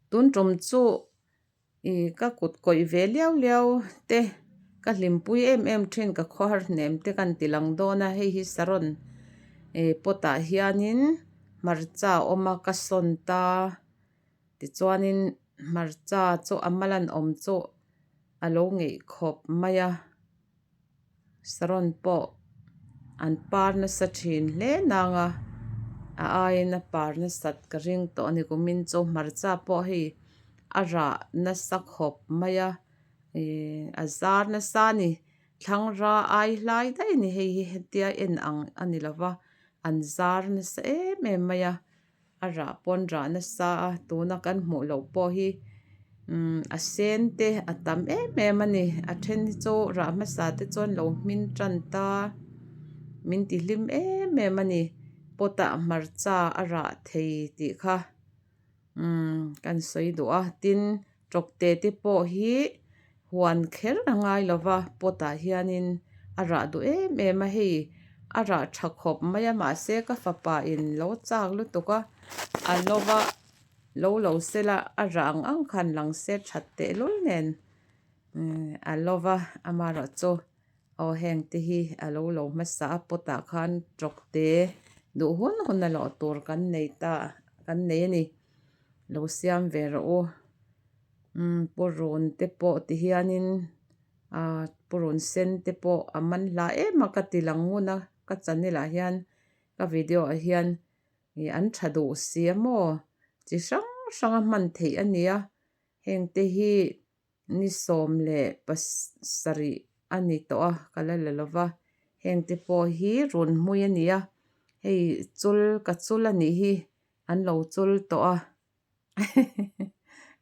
Tun tum chu ih ka kut kawih ve liau liau te ka hlimpui em em thin ka khawhar hnem te kan ti lang dawn a hei hi saron ih pot ah hianin hmarcha a awm a ka sawn ta tichuanin hmarcha chu a mal an awm chu a lo ngeih khawp mai a saron pawh an par nasa thin hle nang a a aiin a par nasat ka ring tawh a ni kumin chu hmarcha pawh hei a rah nasa khawp mai a ihh a zar nasa a ni thlangra ai hlai daih a ni hei hi hetia en ang a ni lo va an zar nasa em em mai a. A rah pawn rah nasa a tuna kan hmuh loh pawh hi umm a sen te a tam em em a ni a then hi chu rah hmasa te chuan lo hmin tan ta min ti hlim em em a ni pot ah hmarcha a rah thei tih kha umm kan sawi duh a tin tawkte te pawh hi huan kher a ngai lo va pot ah hianin a rah duh em em a hei a rah tha khawp mai a mahse ka fapa in lo chak lutuk a a lo va lo lo sela a rah ang ang khan lang se that tehlul nen umm a lo va amaherawhchu aw heng te hi a lo lo hmasa a pot ah khan tawkte duh hun hun a lawh tur kan nei ta kan nei a ni lo siam ve rawh u. Umm purun te pawh ti hianin ahh purun sen te pawh a man hla em a ka ti lang ngun a ka channel ah hian ka video ah hian ih an tha duh si a maw chi hrang hrang a hman theih a ni a heng te hi ni sawm leh pasarih a ni tawh a ka la la lova heng te pawh hi run hmui a ni a hei chul ka chul a nih hi an lo chul tawh a.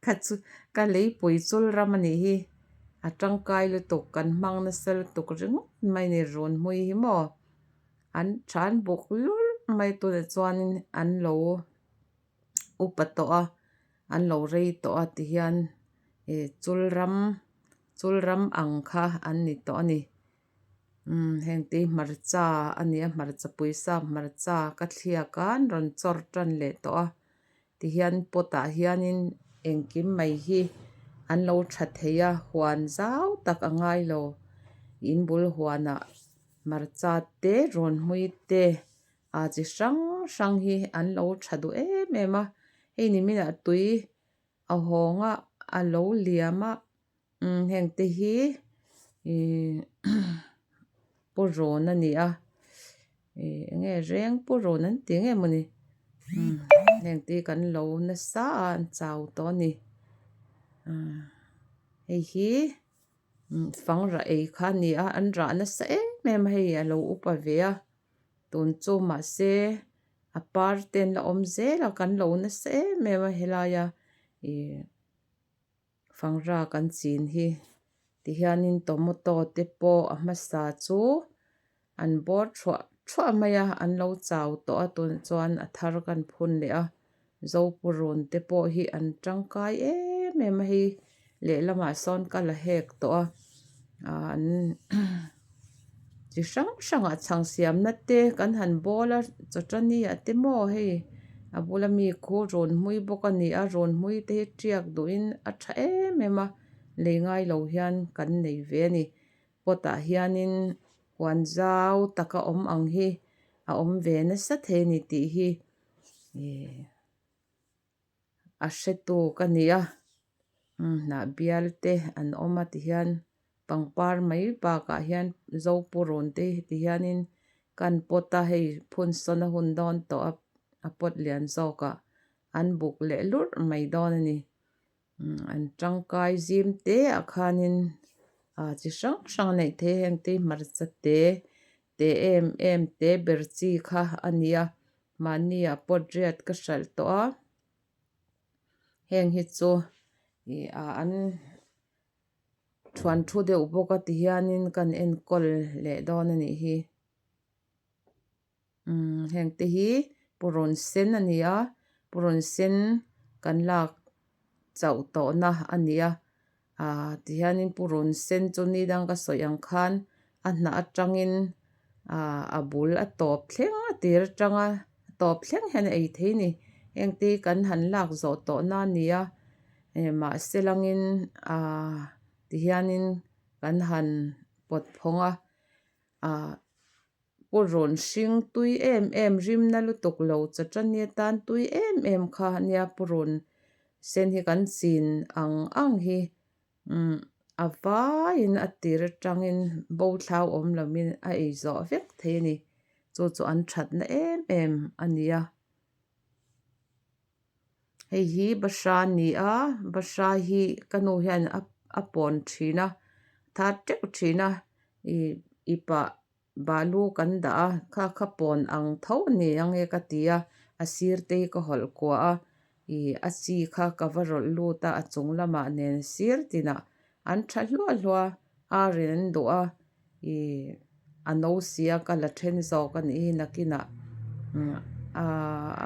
Ka chu ka leipui chul ram a nih hi a tangkai lutuk kan hmang nasa lutuk ringawt mai a ni run hmui hi maw an than buk lul mai tunah chuanin an lo upa tawh a an lo rei tawh a tihian ih chul ram chul ram ang kha an ni tawh a ni. Umm heng te hi hmarcha a ni a hmarcha pawisa hmarcha ka thliak a an rawn chawr tan leh tawh a tihian pot ah hianin engkim mai hi an lo tha thei a huan zau tak a ngai lo in bul huanah hmarcha te rawn hmui te ah chi hrang hrang hi an lo tha duh em em a hei ni minah tui a hawng a a lo liam a. Umm heng te hi ihh purawn a ni a ih eng nge reng purawn an ti nge mawni umm heng te hi kan lo nasa a an chau tawh a ni umm hei hi fangra ei kha a ni a an rah nasa em em a hei a lo upa ve a tun chu mahse a par te an la awm zel a kan lo nasa em em a helaia ih. Fangra kan chin hi tihianin tomato te pawh a hmasa chu an bawr thuah thuah mai a an lo chau tawh a tunah chuan a thar kan phun leh a zopurun te pawh hi an tangkai em em a hei lehlamah sawn ka la hek tawh a ah an chi hrang hrangah chhang siamna te kan han bawl a chawṭani ah te maw hei a bula mi khu rawn hmui bawk a ni a rawn hmui te hi tiak duhin a tha em em a lei ngai lo hian kan nei ve a ni pot ah hianin huan zau taka awm ang hi a awm ve nasa thei a ni tih hi ihh. A hretu ka ni a hnah bial te an awm a tihian pangpar mai bakah hian zopurun te ti hianin kan pot a hei phun sawn a hun dawn tawh a a pot lian zawk ah an buk leh lurh mai dawn a ni an tangkai zim te ah khanin ah chi hrang hrang a neih theih a heng te hi hmarcha te te em em te ber chi kha a ni a. Mahni ah pawt riat ka hralh tawh a heng hi chu ih ah an thuan thu deuh bawk a ti hianin kan enkawl leh dawn a nih hi umm heng te hi purun sen a ni a purun sen kan lak chauh tawh na a ni a ah tihianin purun sen chu ni dang ka sawi ang khan a hnah atangin ah a bul a tawp thleng a tir atanga tawp thleng hian a ei thei a ni heng te hi kan han lak zawh tawh na a ni a. Mahse langin ahh tihianin kan han pawt phawng a ahh purun hring tui em em rim na lutuk lo chawchani atan tui em em kha ania purun sen hi kan chin ang ang hi umm a vaiin a tir atangin bo thlau awm lovin a ei zawh vek thei a ni chu chu an thatna em em a ni a. Hei hi bahra a ni a bahra hi ka nu hian a pawn thin a thar teuh thin a ih ipah balu kan dah a kha kha pawn ang tho a ni ang e ka ti a a sir te hi ka hawlh kuah a ih a chi kha ka va rawlh lut a a chung lamah nen sir tinah an tha hluah hluah a ar in an duh a ih a no sia ka la then zawk a nih hi nakinah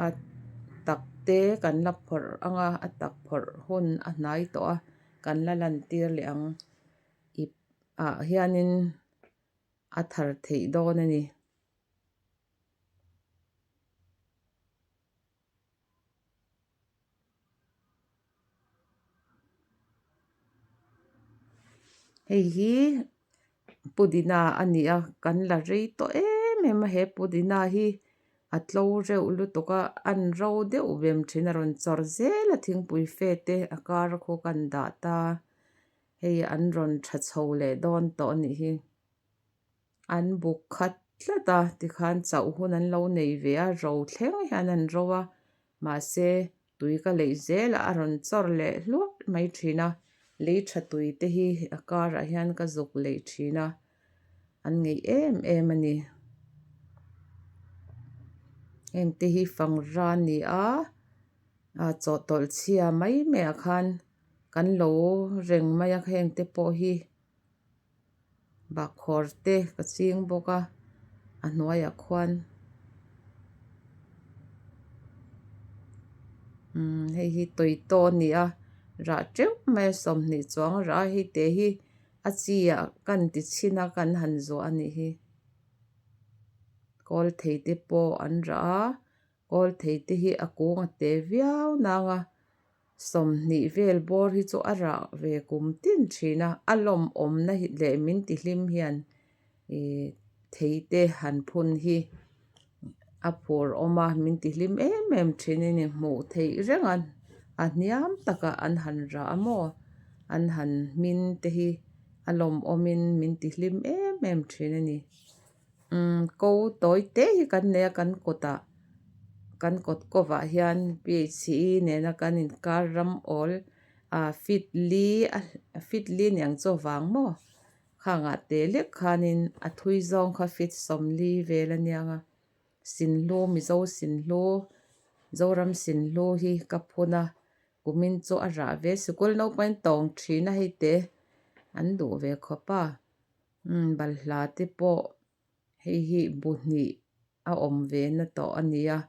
a tak te kan la phawrh ang a a tak phawrh hun a hnai tawh a kan la lan tir leh ang ip ah hianin a thar theih dawn a ni. Hei hi pudina a ni a kan la rei tawh em em a he pudina hi a tlo reuh lutuk a an ro deuh vem thin a rawn chawr zel a thingpui fe te a kar khu kan dah ta hei an rawn tha chho leh dawn tawh a nih hi. An buk khat tlat a tikhan chauh hun an lo nei ve a ro thleng hian an ro a mahse tui ka leih zel a a rawn chawr leh hluah mai thin a lei tha tui te hi a karah hian ka zuk leih thin a an ngeih em em a ni heng te hi fangra a ni a a chawhtawlh chhia mai mai ah khan kan lo reng mai a heng te pawh hi. Bahkhawr te ka ching bawk a a hnuaiah khuan umm hei hi tawitaw a ni a rah teuh mai a 20 chuang a rah a hei te hi a chi ah kan ti chhin a kan han zuah a nih hi kawl thei te pawh an rah a kawl thei te hi a kung a te viau nang a. 20 vel bawr hi chu a rah ve kum tin thin a, a lawmawmna hi leh min ti hlim hian ih thei te han phun hi a phur awm a min ti hlim em em thin a ni hmuh theih reng a a hniam takah an han rah a maw an han hmin te hi a lawmawmin min ti hlim em em thin a ni. Umm ko tawi te hi kan nei a kan kawtah kan kawt kawvah hian P_H_E nena kan inkar ram awl ah feet li a feet li niang chu avang maw khangah teh lek khanin a thui zawng kha feet 40 vel a niang a Sinhlu Mizo Sinhlu Zoram Sinhlu hi ka phun a kumin chu a rah ve sikul naupang tawng thin a hei te an duh ve khawp a. Umm balhla te pawh hei hi bu hnih a awm ve na tawh a ni a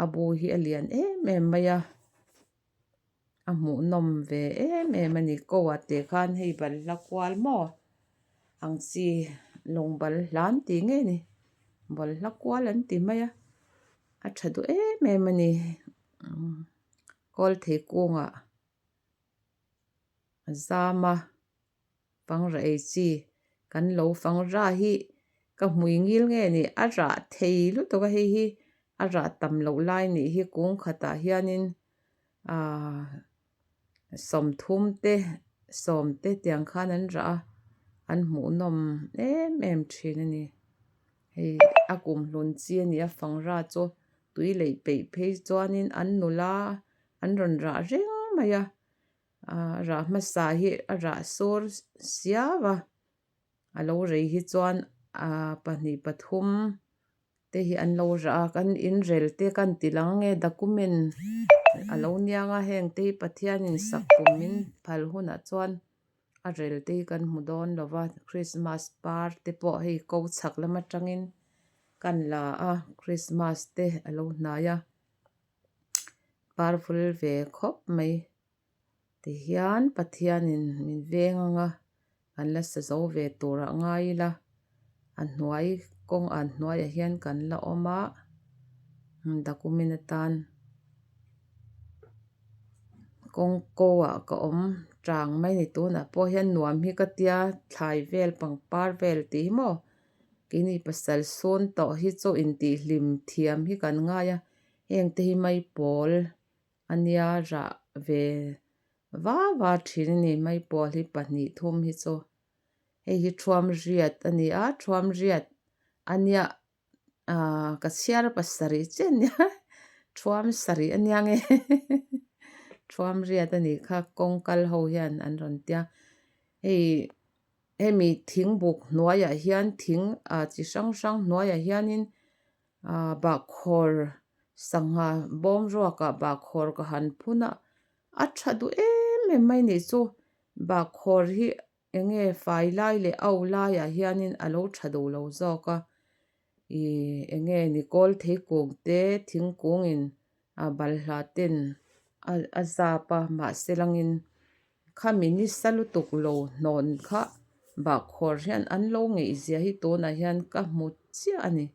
a bu hi a lian em em mai a a hmuhnawm ve em em a ni ko ah te khan hei balhla kual maw ang chi lawng balhla an tih ngei a ni balhla kual an ti mai a a tha duh em em a ni kawl thei kungah a zam a. Fangra ei chi kan lo fangra hi ka hmui ngil nge ni a rah thei lutuk a hei hi a rah tam loh lai nih hi kung khatah hianin ahh 30 te 10 te tiang khan an rah a an hmuhnawm em em thin a ni hei a kum hlun chi a ni a fangra chu tui leih peih phei chuanin an nula an rawn rah reng mai a. Ahh rah hmasa hi a rah sawr siau a a lo rei hi chuan ahh pahnih pathum te hi an lo rah a kan inrel te kan ti lang nge document a lo niang a heng te hi Pathianin sak kum min phal hunah chuan a rel te hi kan hmu dawn lo va Christmas par te pawh hei ko chhak lam atangin kan la a Christmas te a lo hnai a par vul ve khawp mai. Tihian Pathianin min veng anga kan la sa zo ve turah ngai ila a hnuai kawng an hnuaiah hian kan la awm a document atan Kawng ko ah ka awm tang mai a ni tunah pawh hian nuam hi ka tia thlai vel pangpar vel tih hi maw keini pasal sawn tawh hi chu intihhlim thiam hi kan ngai a heng te hi maipawl a nia rah ve va va thin a ni maipawl hi pahnih thum hi chu hei hi thuam riat a ni a thuam riat a nia ahh ka chhiar pasarih chiah a nia thuam sarih a nia nge thuam riat a nih kha kawng kal ho hian an rawn tia hei hemi thing buk hnuaiah hian thing ah chi hrang hrang hnuaiah hianin ah bahkhawr sangha bawm ruakah bahkhawr ka han phun a a tha duh em em mai nih chu bahkhawr hi eng nge fai lai leh au laiah hianin a lo tha duh lo zawk a ih eng nge ni kawl thei kung te thingkungin a balhla ten a zap a mahse langin khami nisa lutuk lo hnawn kha bahkhawr hian an lo ngeih zia hi tunah hian ka hmu chiah a ni.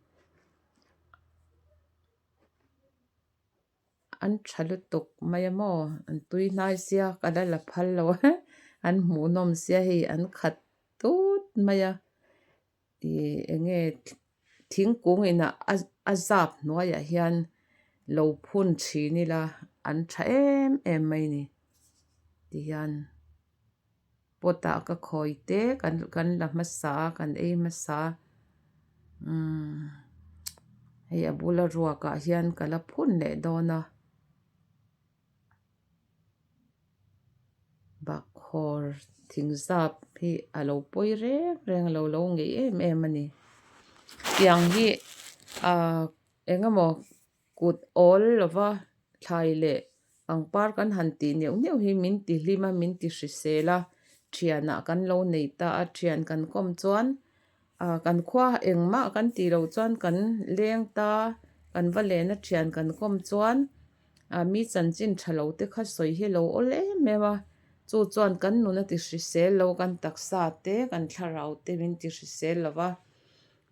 An tha lutuk mai a maw an tui hnai sia ka la la phal lo a an hmuhnawm sia hei an khat tut mai a ih eng nge thingkung inah a zap hnuaiah hian lo phun thin ila an tha em em mai a ni tihian pot ah ka khawi te kan la hmasa a kan ei hmasa a umm hei a bula ruak ah hian ka la phun leh dawn a bahkhawr thing zap hi a lo pawi reng reng a lo lo ngeih em em a ni tiang hi ahh eng emaw kut awl lova thlai leh pangpar kan han tih neuh neuh hi min ti hlim a min ti hrisel a thianah kan lo nei ta a thian kan kawm chuan ah kan khua engmah kan tih loh chuan kan leng ta kan va lena thian kan kawm chuan ah mi chanchin tha lo te kha sawi hi lo awl em em a chu chuan kan nun a ti hrisel lo kan taksa te kan thlarau te min ti hrisel lo va.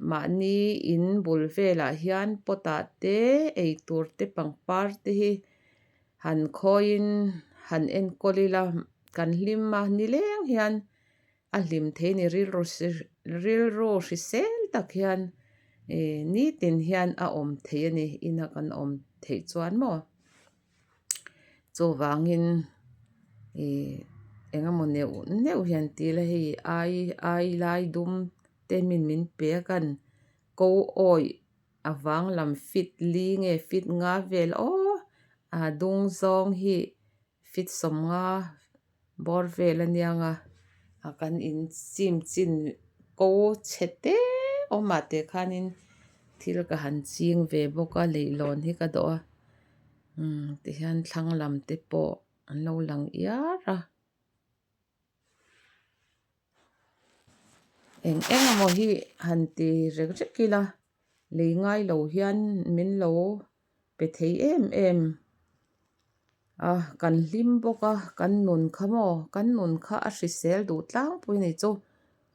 Mahni in bul velah hian pot ah te eitur te pangpar te hi han khawiin han enkawl ila kan hlim a nileng hian a hlim thei a ni rilru rilru hrisel tak hian ih nitin hian a awm thei a ni ina kan awm theih chuan maw. Chuvangin ih eng emaw neuh neuh hian ti ila hei ai ai lai dum te min min pe a kan ko awih a vang lam fit li nge fit nga vel aw a dung zawng hi fit sawmnga bawr vel a nia nga a kan in chim chin ko chhe te awmah te khanin thil ka han ching ve bawk a leihlawn hi ka dawh a umm tihian thlang lam te pawh an lo lang iar a. Eng eng emaw hi han ti rek rek ila lei ngai lo hian min lo pe thei em em a kan hlim bawk a kan nun kha maw kan nun kha a hrisel duh tlangpui a ni chu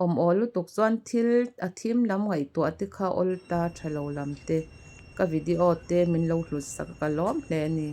awm awl lutuk chuan thil a thim lam ngaihtuah te kha awl ta tha lo lam te ka video te min lo hlut sak a ka lawm hle a ni.